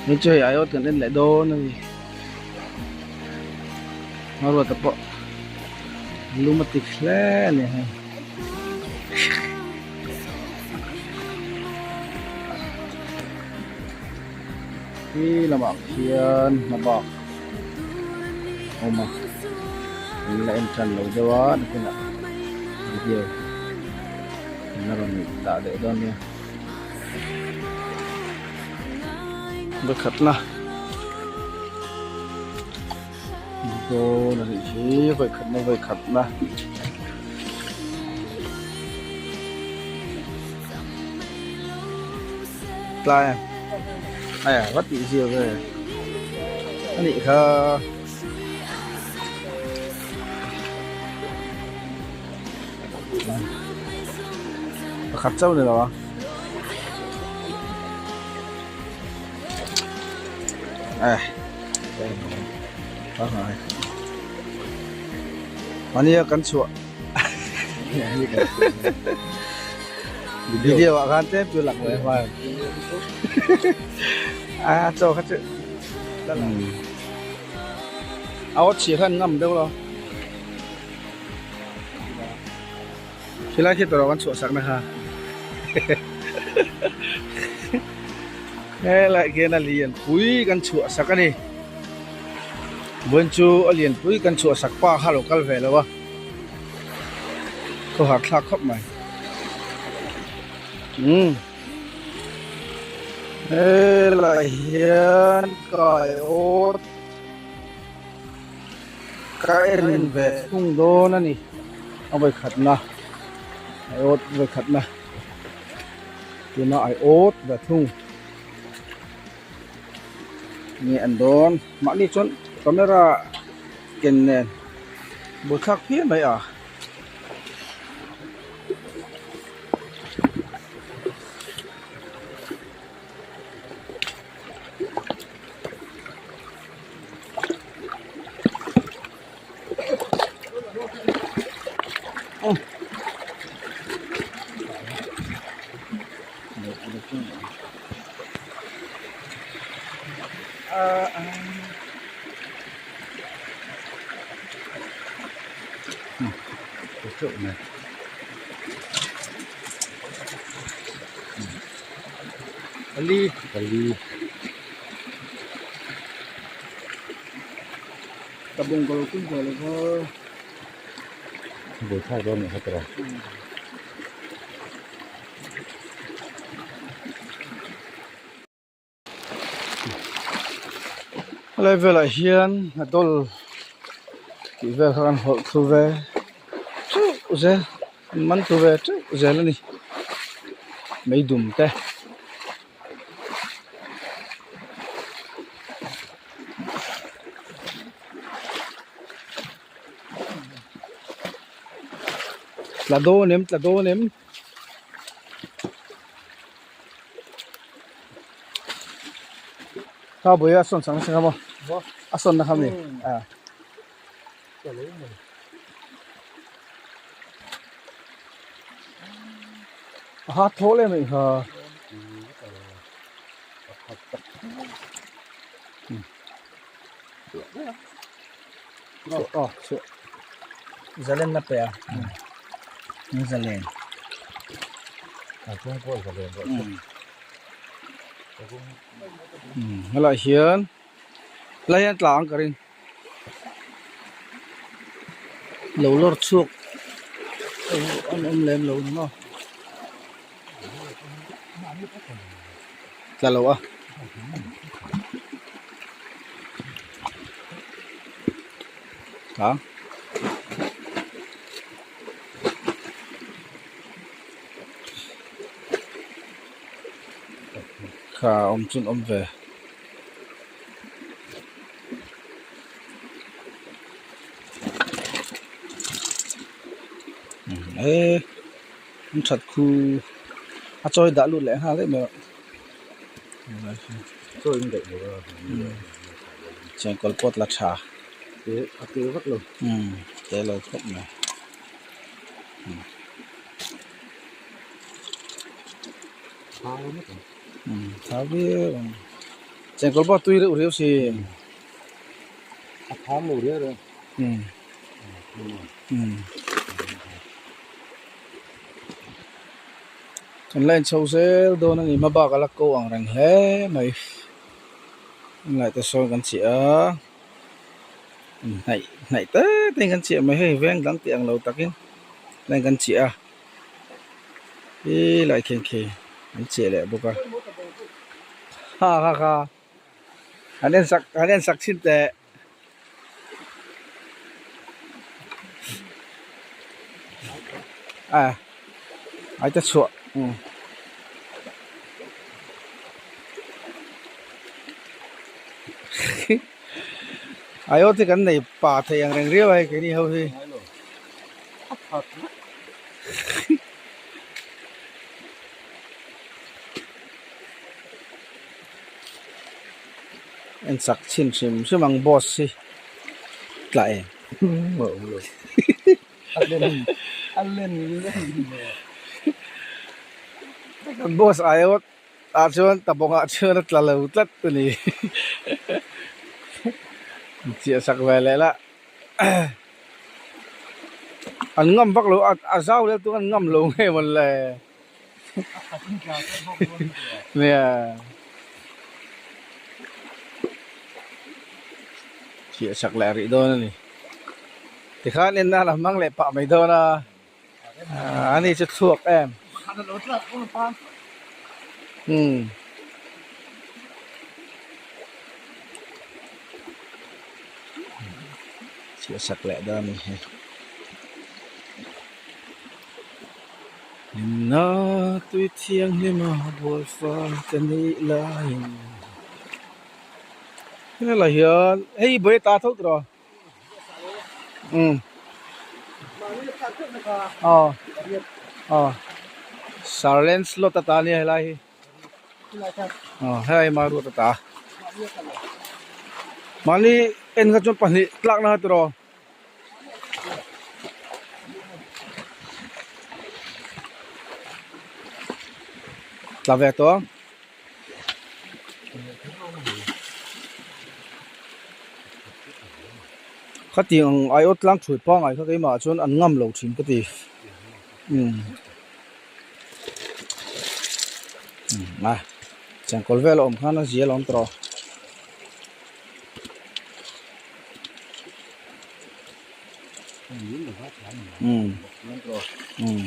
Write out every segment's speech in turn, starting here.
Hei chu hei aiawt kan en leh dawn a ni Hmaruata pawh lum a ti hle a ni hei. Khi lamah khian hma bak a awm a an la en tan lo deuh a nakinah video an la rawn dah leh dawn nia. Vawikhatna dawn a nih hi vawikhatna vawikhatna. Tlai a ai va tih zia ve a nih kha. Pakhat chauh ni lo a. Eh. Mania kan chhuah. Video ah khan tlem chu lang ve hmai. A chaw kha chu. A awt chhia khan ngam deuh lo. Khilai khi tawrh kan chhuah sak na kha helai khian a lian pui kan chhuah sak a ni vawiin chu a lian pui kan chhuah sak pa kha a lo kal ve lo a khawhar thlak khawp mai umm helai hian kai awt. Ka en ve thung dawn a ni a vawikhatna ai awt vawikhatna tuna ai awt ve thung nge an dawn mahni chuan camera ken nen buaithlak phian mai a. Pali pali. Ka bungkaw tum ve lo va. Buai thlak dawn nih kha tawh. Helai velah hian a dawl tih vel kha kan hawlh thlu ve teuh zel an man thlu ve teuh zel a ni meidum te. Tla dawn em tla dawn em. Kha bawih a sawn chang chang a maw a sawn na kha mi a. A hat thaw leh mai kha. Zalen na pe a zalen helai hian helai hian tlang ka ring. Lo lawr chhuak an awm lem lo ni maw tla lo a tla kha awm chu an awm ve. Eee an that khu a chawi dah lut leh nghal daih mai chengkawl pawt la tha umm te lo khawp mai. Umm thau viau ang. Chengkawl pawh a tui reuh riau si. A pham lo riau riau. Um. Um. Kan la inchho zel dawn a ni hma bak a la ko ang reng hle mai. Hmangaih te sawn kan chiah a. Hnaih hnaih te te in kan chiah mai hei veng dang tih ang lo takin line kan chiah a helai khian khi an chiah leh bawk a ha ha ha han en sak han en sak chhin teh. A ai te chhuah umm. Aiawt hi kan nei pa thei ang reng riau a hei keini ho hi. En chak chhin hrim hrim ang boss hi tla em. Kan boss aiawt ah chuan tabawngah chuan a tla lo tlat a ni chiah sak ve leh la an ngam vak lo a a zau leh chu an ngam lo nge mawn le nia chiah sak leh rih dawn a ni tikhan en nan a hmang leh pah mai dawn a. Ani chu chhuak em? Umm. Chhiah sak leh dawn a ni hi. Hlimna tui thianghlim a bual fai ka nih laiin. Helai hian hei bawi a ta tho tawh. Umm aw aw Sarlen slot ata ania helai hi aw helai hi ruat ata mahni en kha chuan pahnih tlak na kha tiraw. Tla ve tawh ang. Khatiang ang aiawt tlang thui pangai kha keimah ah chuan an ngam lo thin ka ti umm a chengkawl vel a awm khan a zia lawm tawh. Umm umm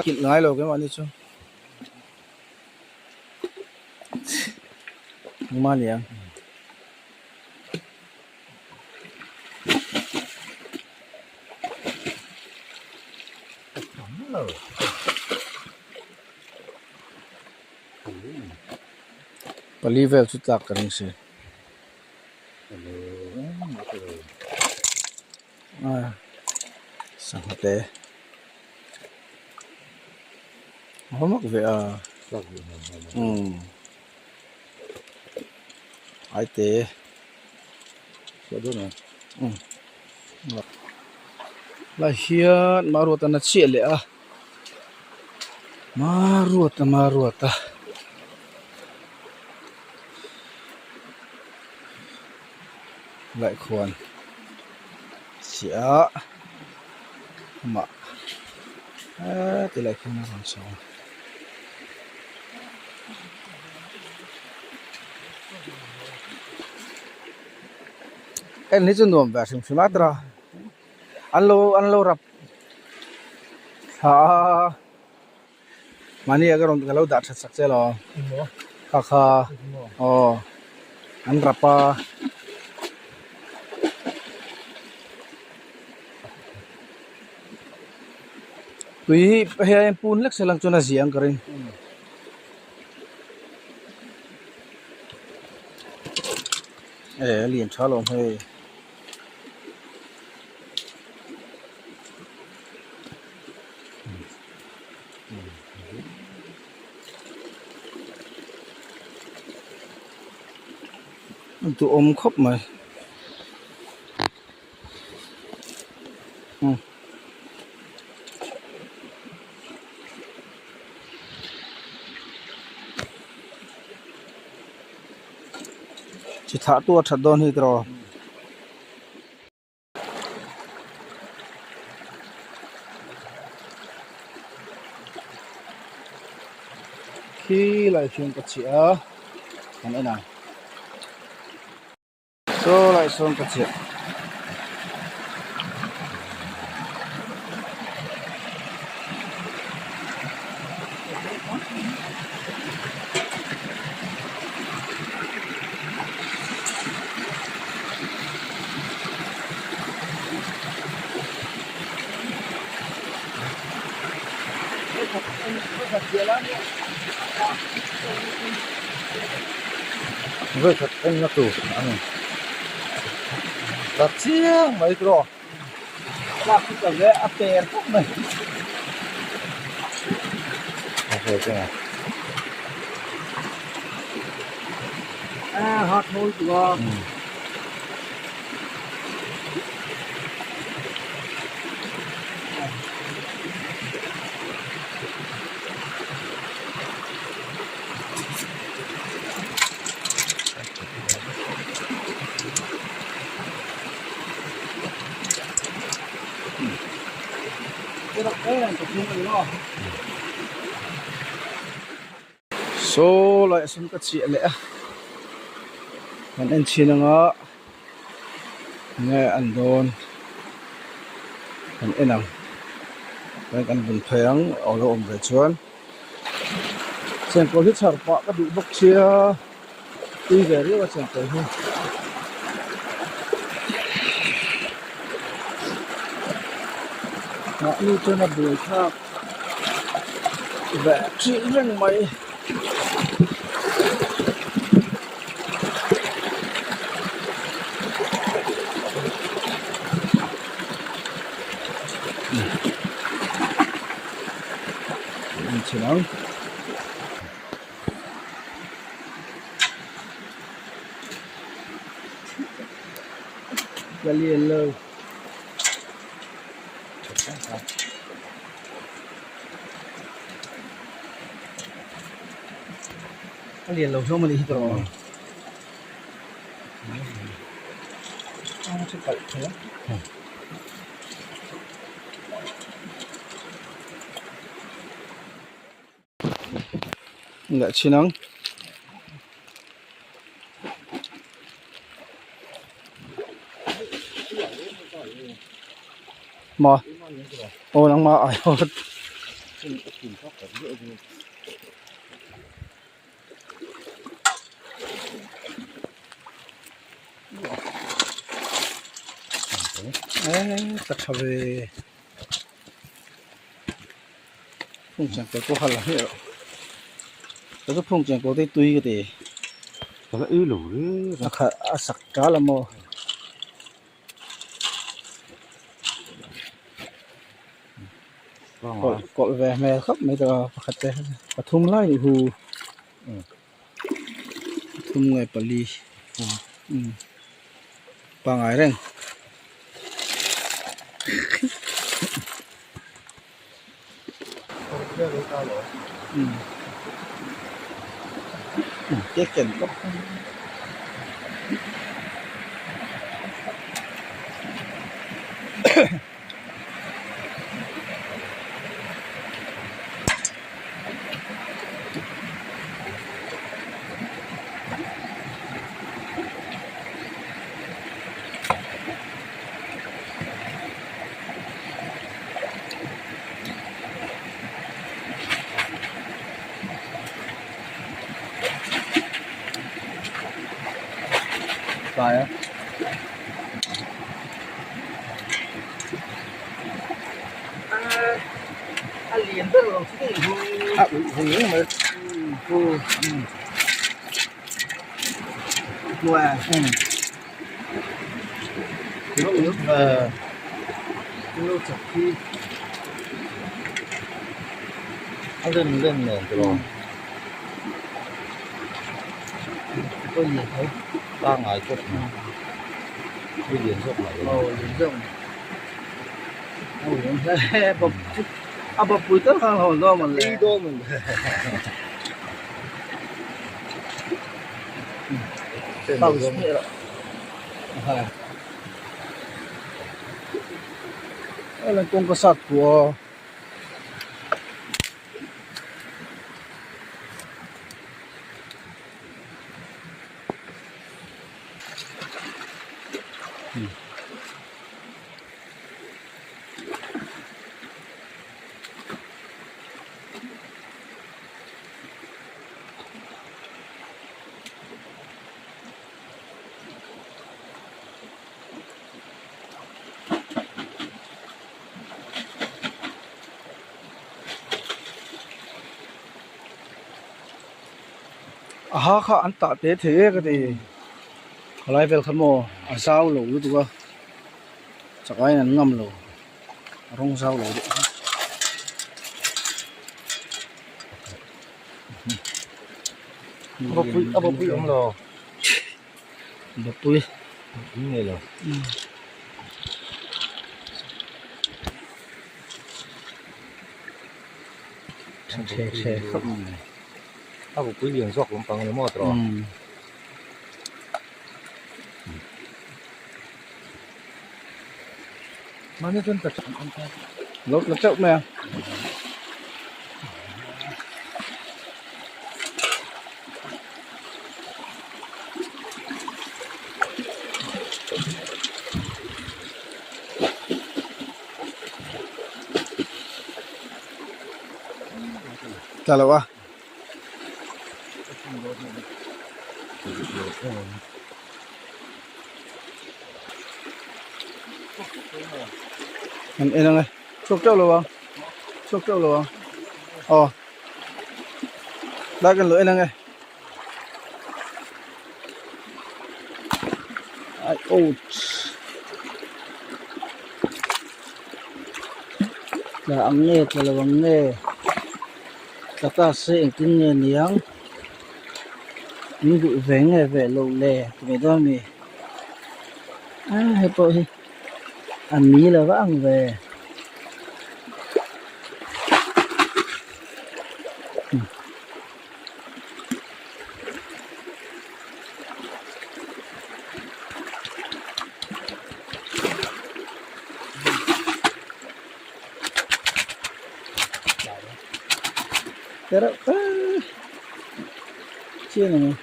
Kilh ngai lo keimah ni chu engmah a ni ang. Pali vel chu tlak ka ring si sangha te a haw mak ve a umm ai te umm lai hian maruata na chiah leh a. Maruata Maruata laihkhuan chiah amah heti lai khian a rawn chho a. En hi chu nuam ve hrim hrim a tira. An lo an lo rap thla a mahni ah ka rawn ka lo dah that sak che lo kha kha aw an rap a. Tui hi hei a pun hlek se lang chuan a zia ang ka ring. E a lian tha lo hei. A duhawm khawp mai umm. Chi thlah tu a that dawn hi tiraw. Khi lai sawn ka chhiah a kan en ang saw lai sawn ka chhiah. Vawikhat enna tur a ni ta chiang mai tawh. Lak chu ka ve a per khawp mai. A ve chu a. A hat mawi tih a. Saw lai a sawn ka chiah leh a kan en chhin anga enge an dawn kan en ang chuan kan bun phei ang a lo awm ve chuan chengkawl hi chhar pah ka duh bawk sia. Tui ve riau a chengkawl hi. Mahni chuan a buai thlak ve ṭhin reng mai. Chhin ang. La lian lo. A lian lo hlawm a nih hi tawh. A chu kalh thei a. Lah chhin ang. Ma. Aw nangmah ai hawt. Eee ka tha ve. Phung cheng kawl pawh kha la hmiah loh ka chu phung cheng kawl te hi tui ka ti ka la ei lo reng a kha a sak tal a maw kawlh kawlh ve hmel khawp mai tawh a pakhat te pathum lai ni hu pathum nge pali pangai reng. Tlai a a lian ber lo chu a ulh vung reng mai a len len nen tiraw. Pangngai khawp mai. Ui lian zawk mah lo. Aw lian zawk mai. A ui awm hle bawp chu a bawp pui tal khan hawn dawn mawn le. Ei dawn mawn le. Pause hmiah rawh. Hei kawngka sat pua. A ha kha an tah te thei e ka ti khalai vel kha maw a zau lo lutuk a chak aiin an ngam lo a rawng zau lo deuh a bawpui a bawpui awm lo bawpui bawpui nei lo. Tha tha khawp mai. A bawpui lian zawk lampang a ni maw tawh. Mahni chuan ka Lo la teuh mai a. Tla lo a. An en ang e. Chhuak teuh lo ang. Chhuak teuh lo ang. Aw. Lai kan lo en ang e. Ai ouch. Tla ang nge tla lo ang nge. Tla ta se engtin nge niang. Min duh ve nge ve lo le ti mai dawn a mi. A hei pawh hi a mi lo va ang ve. Te reuh te chian ang e.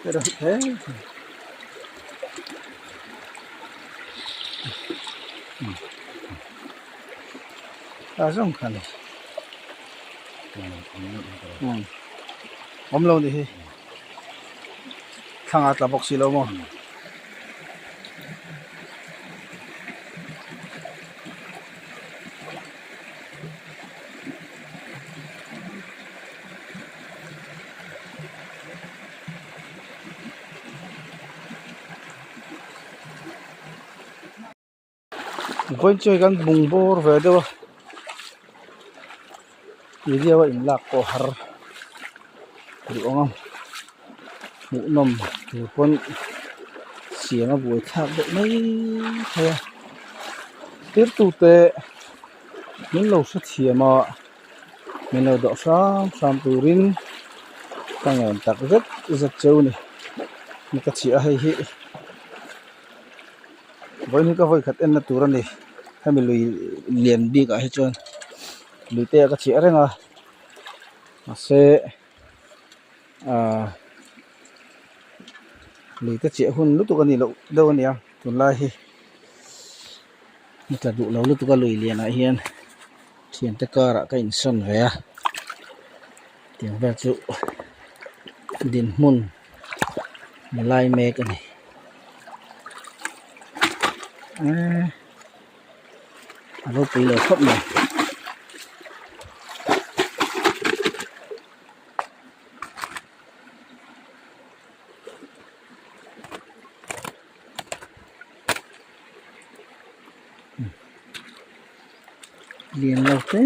Te reuh te. Ta zawng kha ni. Awm lo ni hi. Thlang a tla bawk si lo maw. Vawiin chu hei kan bung bawr ve deuh a video a inlak pawh har duh ang a hmuhnawm tur pawn siam a buai thlak deuh mai thei a tirtute min lo hrethiam a min lo dawh hram hram turin ka ngen tak zet zet cheu a ni ni ka chhiah a hei hi. Vawiin hi ka vawi khat enna tur a ni hemi lui lian bik ah hi chuan lui te ah ka chhiah reng a mahse ahh lui te chiah hun lutuk a nih loh deuh a ni a tunlai hi a tla duh lo lutuk a lui lian ah hian thiante karah ka insawn ve a tiang vel chu dinhmun ni lai mek a ni eee a ropui lo khawp mai. Lian lo te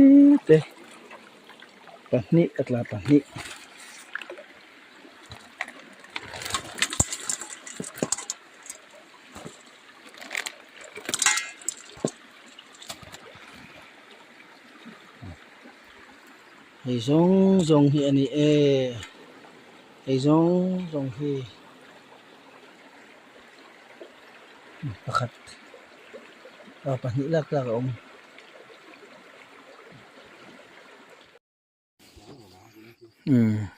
te. Pahnih a tla pahnih. Hei zawng zawng hi a ni e hei zawng zawng hi pakhat pahnih lak lak a awm. Umm.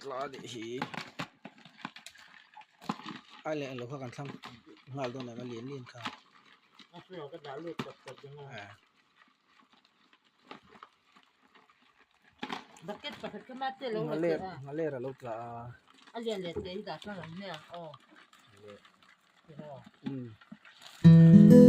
Tla anih hi a leh lo kha kan thlang nghal dawn em a lian lian kha. Bucket pakhat kha mate lo la Nghaler teh a. nghaler a lo tla a. A lian leh teh hi dah tlang ang hmiang aw. Um.